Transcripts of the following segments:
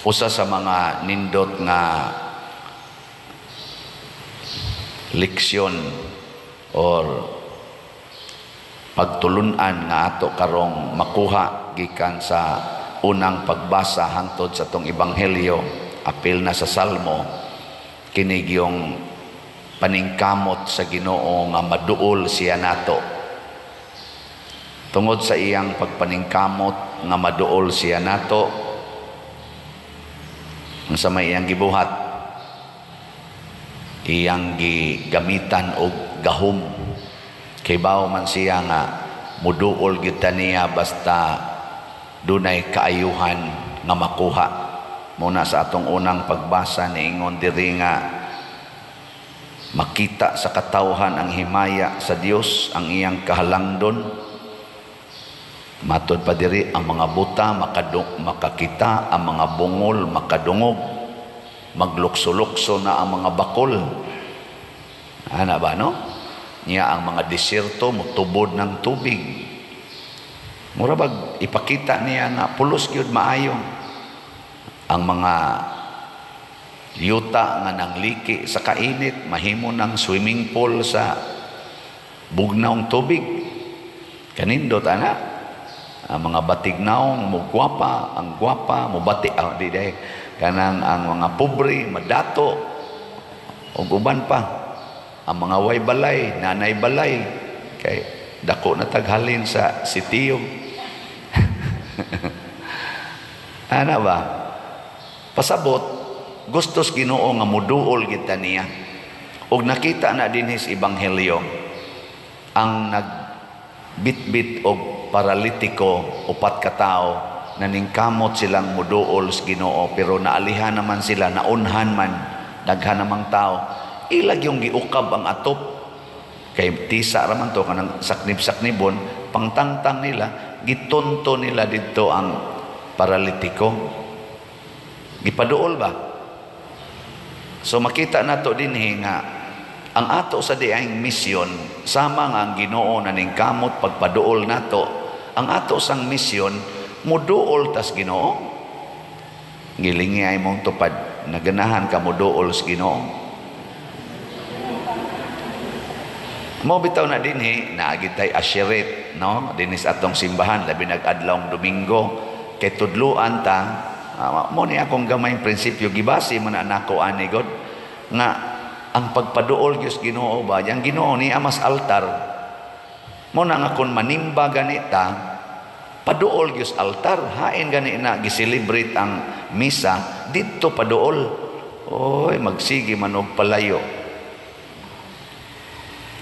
Usa sa mga nindot nga leksyon or pagtulunan nga ato karong makuha gikan sa unang pagbasa hangtod sa atong ebanghelyo, apil na sa Salmo, kini gyung paningkamot sa Ginoo nga maduol siya nato. Tungod sa iyang pagpaningkamot nga maduol siya nato, unsa may iyang gibuhat? Iyang gigamitan og gahom. Kay bawo man siya nga muduol gyud ta niya basta dunay kaayuhan nga makuha. Muna sa atong unang pagbasa, niingon diri nga makita sa katawhan ang himaya sa Dios, ang iyang kahalangdon. Matod pa diri, ang mga buta makakita, ang mga bungol makadungog, maglukso-lukso na ang mga bakol. Ana ba, no? Niya ang mga disyerto mutubod ng tubig. Mura bag ipakita niya nga pulos gyud maayo ang mga yuta nga nangliki sa kainit, mahimo ng swimming pool sa bugnawng tubig. Kanindot ana. Ang mga batignaong mugwapa, ang gwapa mubati, di day kanang ang mga pobre madato ug uban pa. Ang mga way balay, nanay balay, kay dako na taghalin sa sitiyo. Ana ba? Pasabot, gustos Ginoo nga muduol kita niya. Og nakita na dinhi sa ebanghelyo ang nagbitbit og paralitiko, upat ka tawo, naningkamot silang muduol sa Ginoo, pero naalihan naman sila, naunhan man, daghan namang tao. Ilag yung giukab ang atop kay tisa ra man to, kanang saknib-saknibon, pangtangtang nila, gitunto nila didto ang paralitiko. Gipaduol ba? So makita nato dinhi nga ang ato sa diayng misyon, sama nga ang Ginoo naningkamot pagpaduol nato, ang ato sang misyon muduol tas Ginoo. Gilingi ay mong tupad, naganahan ka muduol sa Ginoo. Mo bitaw na dinhi, naagi tay ashiret, no? Dinhi sa atong simbahan, labi nag-adlawng Domingo, kay tudluan ta, mo ni akong gamayng prinsipyo, gibase man na nako ani God, nga ang pagpaduol gyud sa Ginoo ba, ang Ginoo ni amas altar. Mo na nga kun manimba ganita, paduol gyud sa altar, hain gani na gi-celebrate ang misa didto paduol. Oy, magsige man og palayo.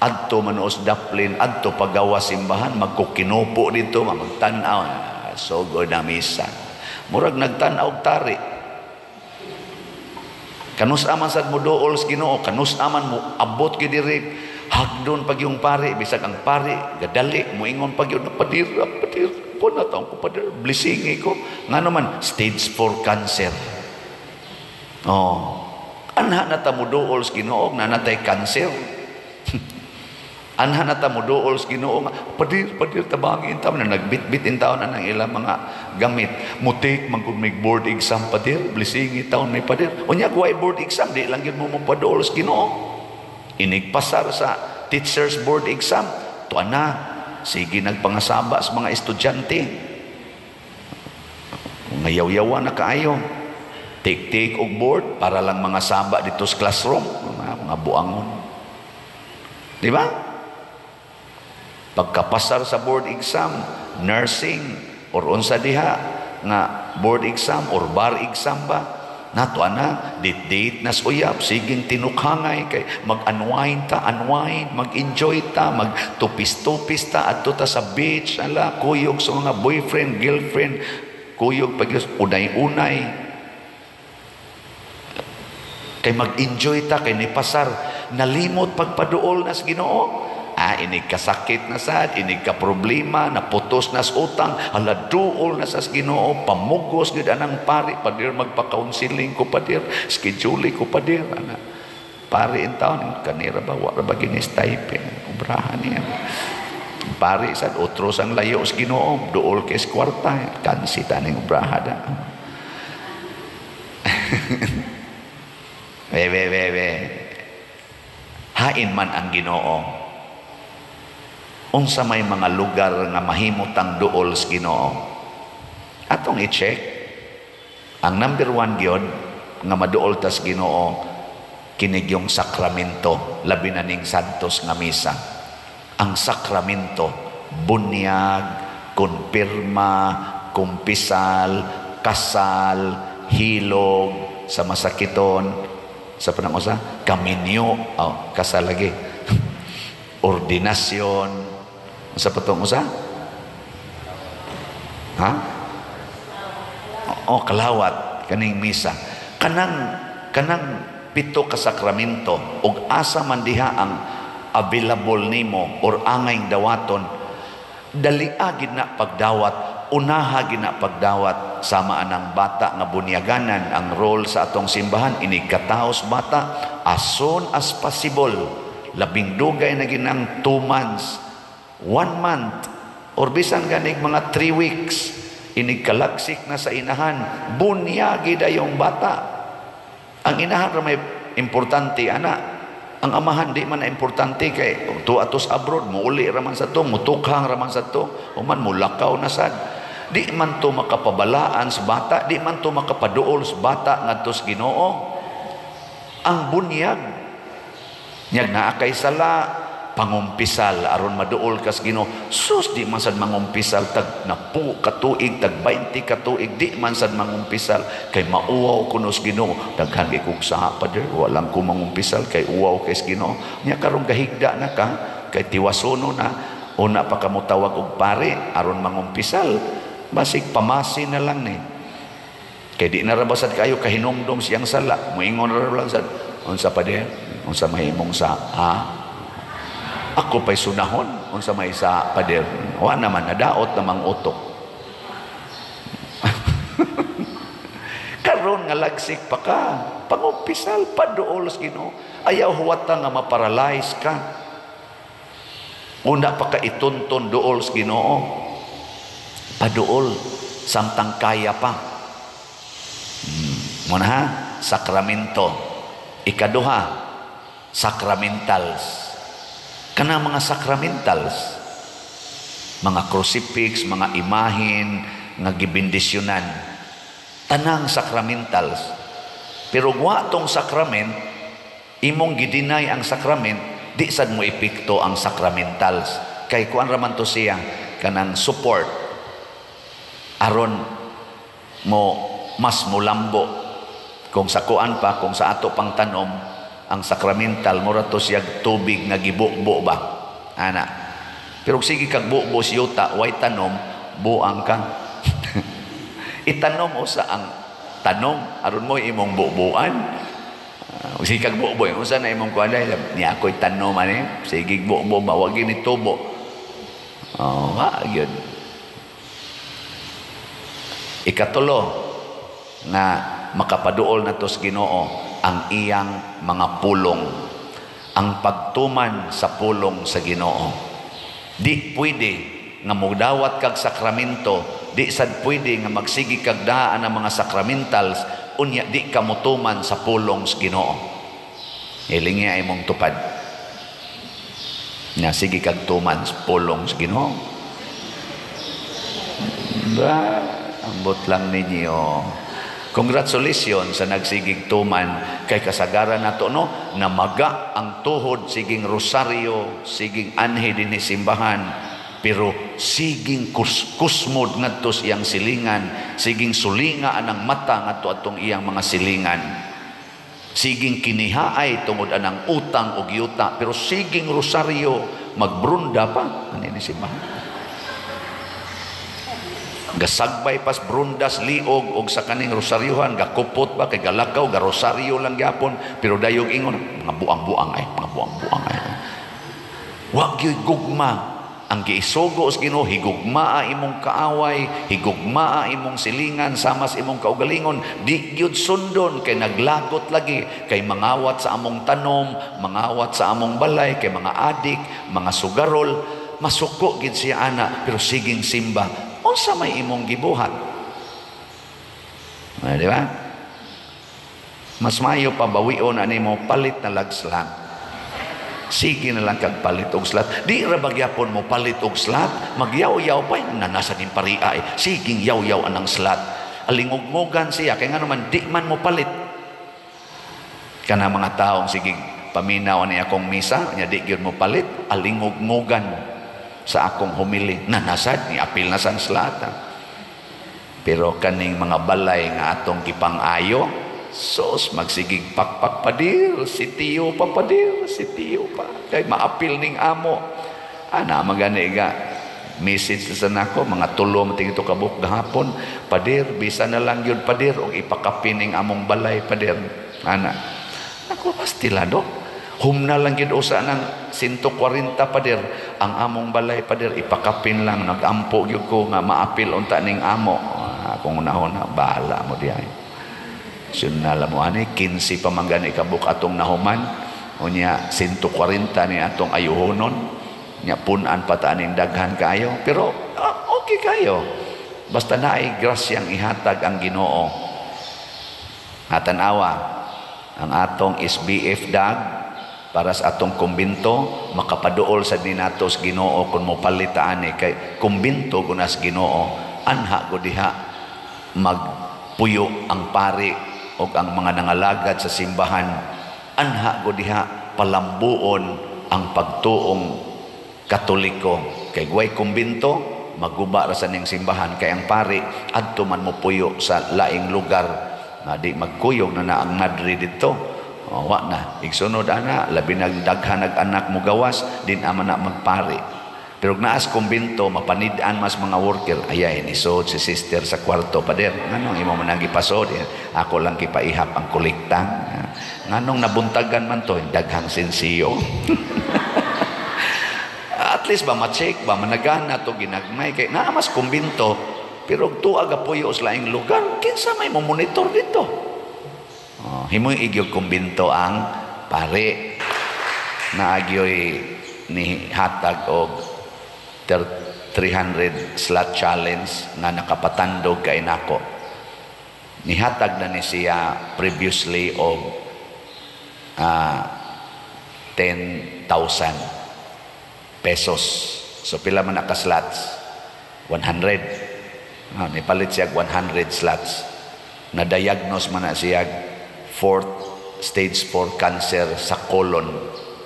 Adto man os daplin, adto pagawa simbahan, magkukinupo didto, magtan-aw, sugod na misa. Murag nagtan-aw og tari. Kanus aman sad mo duol sa Ginoo, kanus aman mo abot gyud diri, hagdon pag yung pari, bisag ang pari gadali moingon pag yun, padir, padir, ko na taong ko padir, blessingi ko. Ngano man stage 4 cancer. Oh, anha na ta mo duol sa Ginoo na natay cancer. Anha na ta mo duol sa Ginoo nga padir, padir, tabangin ta na nagbitbit in taon na ng ilang mga gamit. Mutik man kung may board exam padir, blessingi taon may padir. Unya way board exam, di lang gyud mo mopaduol sa Ginoo. Inigpasar sa teachers board exam, tuan na sige nagpangasaba sa mga estudyante. Ngayaw-yawa na kaayo. Tik-tik og board para lang mga saba dito sa classroom, mga buangon. Di ba? Pagkapasar sa board exam, nursing or unsa diha nga board exam or bar exam ba, nato ana date-date nas uyab, siging tinukhangay kay mag-unwind ta, unwind, mag-enjoy ta, magtupis-tupis ta, adto ta sa beach, ala kuyog sa mga boyfriend, girlfriend, kuyog pag unay-unay. Kay mag-enjoy ta kay nipasar, nalimot pagpaduol nas Ginoo. Ah, inig kasakit na sad, inig ka problema, naputos nas utang, hala duol na sa Ginoo, pamugos gid anang pari, padir magpa-counseling ko padir, schedule ko padir ana. Pari in taon kanira ba wa ra ba gini stipend, obrahan niya. Pari sad otro sang layo sa Ginoo, duol kay kwarta, kansi taning obraha da. Be, be, be, be. Hain man ang Ginoo. Unsa may mga lugar nga mahimutang duol sa Ginoo? Atong i-check. Ang number one gyud nga maduol tas Ginoo, kinig yung sakramento, labi na ning Santos nga misa. Ang sakramento, bunyag, kumpirma, kumpisal, kasal, hilog sa masakiton, sa panang usa, kaminyo, oh, kasal lagi. Ordinasyon, sa patong usa? Ha? Oh, kalawat kaning misa. Kanang kanang pito ka sakramento ug asa man diha ang available nimo or angay dawaton, dalia gid na pagdawat, unaha gid na pagdawat. Sama anang bata nga bunyaganan, ang role sa atong simbahan inig kataos bata as soon as possible, labing dugay na ginang 2 months, 1 month, or bisan ganig mga 3 weeks, inig kalaksik na sa inahan, bunyagi dayong bata. Ang inahan ra may importante ana. Ang amahan di man na importante kay tu atos abroad, muuli ra man sa to, mutukhang ra man sa to, human mulakaw na sad. Di man to makapabalaan sa bata, di man to makapaduol sa bata ngadto sa Ginoo. Ang bunyag nyag naa kay sala, pangumpisal aron maduol kas Ginoo. Sus, di man sad mangumpisal tag napu katuig, tag 20 katuig, di man sad mangumpisal kay mauwaw kuno sa Ginoo. Daghan kay kog saha, pader, walang ko mangumpisal kay uwaw kay sa Ginoo. Nya karong gahigda na ka kay tiwasono na, una pa ka motawag og pare aron mangumpisal, basig pamasi na lang ni kay di na ra basad kayo kahinumdom siyang sala. Moingon ra lang sad, "Unsa, pader? Unsa mahimong sa ha? Ako pa'y sunahon, unsa may sa, pader?" Wa naman nadaot namang utok. Karon nga lagsik pa ka, pangumpisal, paduol sa Ginoo. Ayaw huwata nga maparalyze ka. Una pa ka itunton duol sa Ginoo. Paduol samtang kaya pa. Muna ha, sakramento. Ikaduha, sacramentals. Kanang mga sacramentals, mga crucifix, mga imahin nga gibendisyonan, tanang sacramentals. Pero wa tong sacrament, imong gidinay ang sacrament, di sad mo epekto ang sacramentals. Kay kuan ra man to siya kanang support aron mo mas mulambo. Kung sa kuan pa, kung sa ato pang tanom, ang sakramental mura to siya tubig nga gibubo ba ana. Pero sige kag bubo si yuta, way tanom, buang ka. Itanom usa ang tanom aron mo imong bubuan. Sige kag bubo, unsa na imong kuan dai niya, ako'y tanom ani, sige bubo ba, wa gini tubo. Oh, wa gyud. Ikatulo nga makapaduol na to sa Ginoo, ang iyang mga pulong, ang pagtuman sa pulong sa Ginoo. Di pwede nga mudawat kag sakramento, di sad pwede nga magsigi kag daan ang mga sacramentals, unya di ka motuman sa pulong sa Ginoo. Ilingi ay mong tupad. Nga sige kag tuman sa pulong sa Ginoo. Ba, ambot lang ninyo. Congratulations sa nagsigig tuman kay kasagaran nato no namaga ang tuhod, siging rosaryo, siging anhi dinhi simbahan, pero siging kusmod ngadto sa iyang silingan, siging sulinga anang mata ngadto atong iyang mga silingan, siging kinihaay tungod anang utang og yuta, pero siging rosaryo, magbrunda pa ani ni simbahan. Gasagbay pas brundas liog og sa kaning rosaryuhan, gakupot ba kay galakaw, garosaryo lang gyapon, pero dayog ingon mga buang-buang ay, mga buang-buang ay. Wa gyud gugma ang giisugo sa Ginoo. Higugmaa imong kaaway, higugmaa imong silingan sama sa imong kaugalingon. Di gyud sundon kay naglagot lagi, kay mangawat sa among tanom, mangawat sa among balay, kay mga adik, mga sugarol, masuko gid siya ana, pero siging simba. Unsa may imong gibuhat? Ay, di ba? Mas maayo pa bawion ani mo, palit na lag slot. Sige na lang kag palit og slot. Di ra bagyapon mo palit og slot, magyaw-yaw pa nanasa ning paria eh. Siging yaw-yaw anang slot. Alingog-ngogan siya kay ngano man di man mo palit. Kana mga taong sige paminaw ani akong misa, nya di gyud mo palit, alingog-ngogan sa akong homily. Nanasad ni apil na sang slot. Pero kaning mga balay nga atong gipang-ayo, sos magsigig pakpak, "Padir, si Tiyo pa, padir, si Tiyo pa." Kay maapil ning amo. Ana magani ga message sa nako mga tulo mating ito kabuk gahapon, "Padir, bisa na lang yun, padir, og ipakapin ning among balay, padir." Ana. Ako pastilado. Humna lang gyud usa ng 140, padir. Ang among balay, padir, ipakapin lang, nagampo gyud ko nga maapil unta ning amo. Akong unahon, bahala mo diay. Sunala mo ani 15 pa man gani kabuk atong nahuman. Unya 140 ni atong ayuhonon. Nya pun-an pa ta aning daghan kaayo, pero okay kayo. Basta naay grasyang ihatag ang Ginoo. Hatanawa ang atong SBF dag para sa atong kumbinto, makapaduol sa dinatos Ginoo kung mopalit ani kay kumbinto gunas Ginoo, anha go diha magpuyo ang pari o ang mga nangalagad sa simbahan, anha go diha palambuon ang pagtuong Katoliko kay way kumbinto maguba ra sa ning simbahan kay ang pari adto man mopuyo sa laing lugar nga di magkuyog na na ang madre didto. O, wa na igsunod ana, labi nag daghan nag anak mo gawas din ama na magpari. Pero naas kumbinto, mapanid-an mas mga worker. Ayay, nisod si sister sa kwarto. "Pader, nganong imo man ang gipasod?" "Ako lang gipaihap ang kolekta." "Nganong nabuntagan man to?" "Daghang sensiyo." At least ba, ma-check ba, managana to ginagmay. Kay naa mas kumbinto, pero tuwa ga puyo sa laing lugar, kinsa may mo monitor dito? Oh, himoy igyog kumbinto ang pare. Naagyoy ni hatag og 300 slot challenge nga nakapatandog kay nako. Nihatag na ni siya previously og 10,000 pesos. So pila man naka slots? 100. Nipalit siya 100 slots. Na-diagnose man na siya fourth stage 4 cancer sa colon.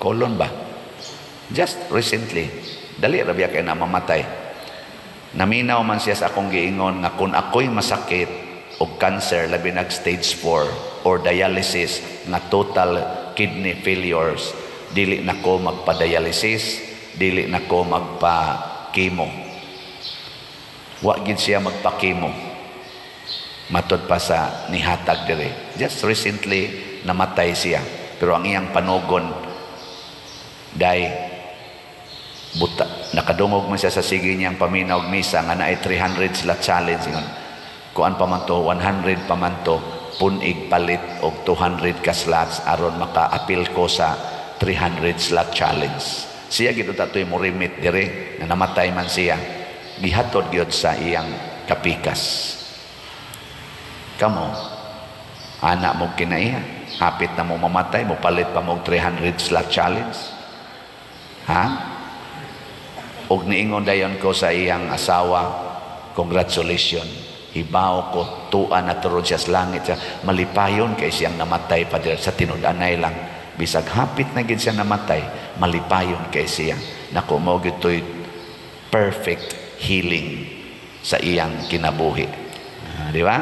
Colon ba? Just recently. Dali ra biya kay na mamatay. Naminaw man siya sa akong giingon nga kung ako'y masakit og cancer, labi nag stage 4 or dialysis nga total kidney failures, dili na ko magpa-dialysis, dili na ko magpa-chemo. Wa gid siya magpa-chemo. Matod pa sa nihatag dire. Just recently namatay siya. Pero ang iyang panugon day buta, nakadungog man siya sa sige niyang paminaw og misa nga naay 300 slot challenge, ingon kuan pa man to, 100 pa man to, punig palit og 200 ka slots aron maka-apil ko sa 300 slot challenge. Siya gid tatoy mo remit dire nga namatay man siya, gihatod gyud sa iyang kapikas. Kamo ana mo kinaiya, hapit na mo mamatay, mo palit pa mo 300 slot challenge, ha? Og niingon dayon ko sa iyang asawa, "Congratulations." Hibaw ko tuan na turon siya sa langit siya. Malipayon kay siyang namatay pa sa tinud-anay lang. Bisag hapit na gid siya namatay, malipayon kay siya. Nako, mao gyud perfect healing sa iyang kinabuhi. Di ba?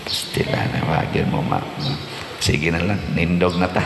Pastila na wagin mo ma. Sige na lang, nindog na ta.